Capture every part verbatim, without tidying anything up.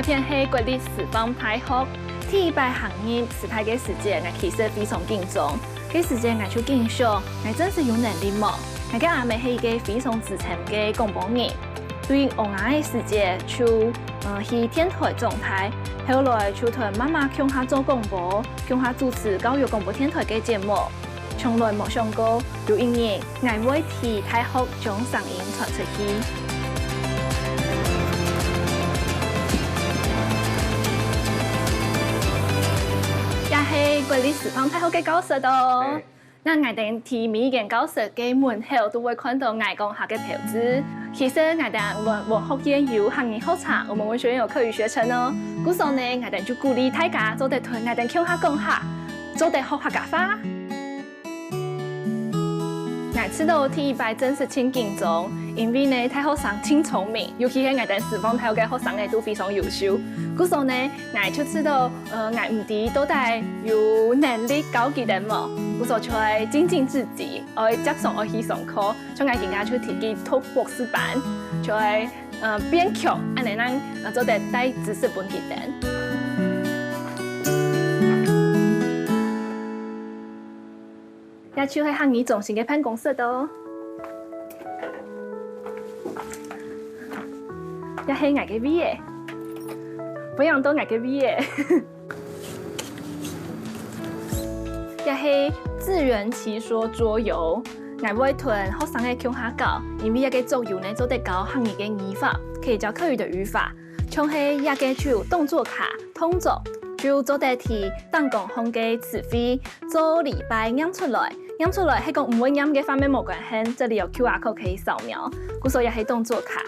這係國立師範大學。第一擺行入師大个時節，𠊎其實非常緊張。該時節𠊎就緊想，𠊎真實有能力無？𠊎个阿姆係一個非常資深个廣播人，對𠊎个時節就，呃，去電台長大，後來就同媽媽共下做廣播，共下主持教育廣播電台个節目。 從來無想過，有一日，𠊎會在大學將聲音傳出去。這係國立師範大學个教室哦。該𠊎兜在每一間教室个門口都會看著𠊎講客个標誌。其實𠊎兜文，文學院有客語學程，我們文學院有客語學程哦。故所呢，𠊎兜就鼓勵大家做得同𠊎兜共下講客，做得學客家話。 𠊎試著第一擺真實盡緊張，因為呢，大學生盡聰明，尤其係𠊎兜師範大學个學生仔都非常優秀。故所呢，𠊎就試著，呃，𠊎毋知到底有能力教佢兜無，故所就愛精進自己，愛輒常愛去上課，像𠊎今下就提去讀博士班，就愛，呃，變強，恁仔正，呃，做得帶知識分佢兜。 這就係客語中心个辦公室哦。這係𠊎个位仔，歡迎到𠊎个位仔。這係自圓其說桌遊，𠊎會同學生仔共下搞，因為這个桌遊呢做得教客語个語法，可以教客語的語法。 像係這个就有動作卡、動作，就做得在頂懸放个詞彙，做禮拜唸出來。唸出來係講毋會唸个話乜無關係，這裡有QR code可以掃描。故所這係動作卡。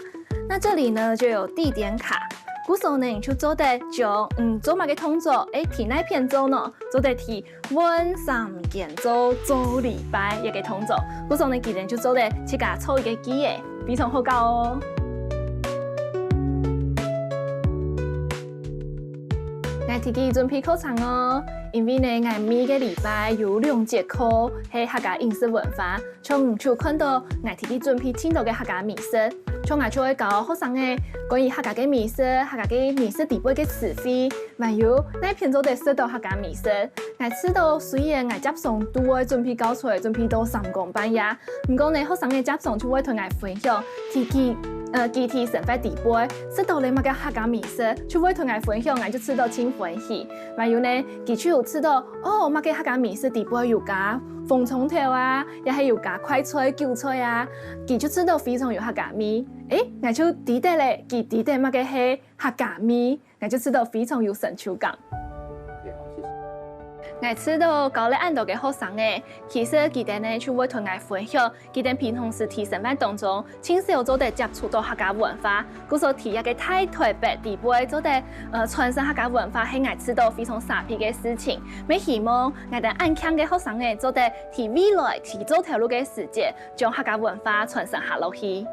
那這裡呢，就有地點卡。故所呢，你就做得將，嗯，做麼个動作，欸，在哪片做呢？做得在換衫間做，做禮拜這个動作。故所呢，佢兜就做得自家造一个句仔，非常好搞哦。𠊎提前準備課程哦，因為呢，𠊎每個禮拜有兩節課係客家飲食文化，像你就看著𠊎提前準備盡多个客家美食，像𠊎就會教學生仔關於客家个美食、客家个美食底背个詞彙， 還有哪片做得食著客家美食。𠊎試著雖然𠊎輒常都會準備教材，準備到三更半夜，毋過呢，學生仔輒常就會同𠊎分享，佢，佢，呃，佢在生活底背食著了麼个客家美食，就會同𠊎分享，𠊎就試著盡歡喜。還有呢，佢就有試著，哦，麼个客家美食底背有加紅蔥頭啊，也係有加快菜、韭菜啊，佢就試著非常有客家味。欸，𠊎就知得了，佢知得麼个係客家味。 𠊎就試著非常有成就感。對，好，謝謝。𠊎試著教了恁多个學生仔，其實佢兜呢就會同𠊎分享，佢兜平常時在生活當中，盡少做得接觸著客家文化，故所在這个大台北底背做得，呃，傳承客家文化係𠊎試著非常沙鼻个事情。乜希望𠊎兜恁慶个學生仔做得在未來在做頭路个時節，將客家文化傳承下落去。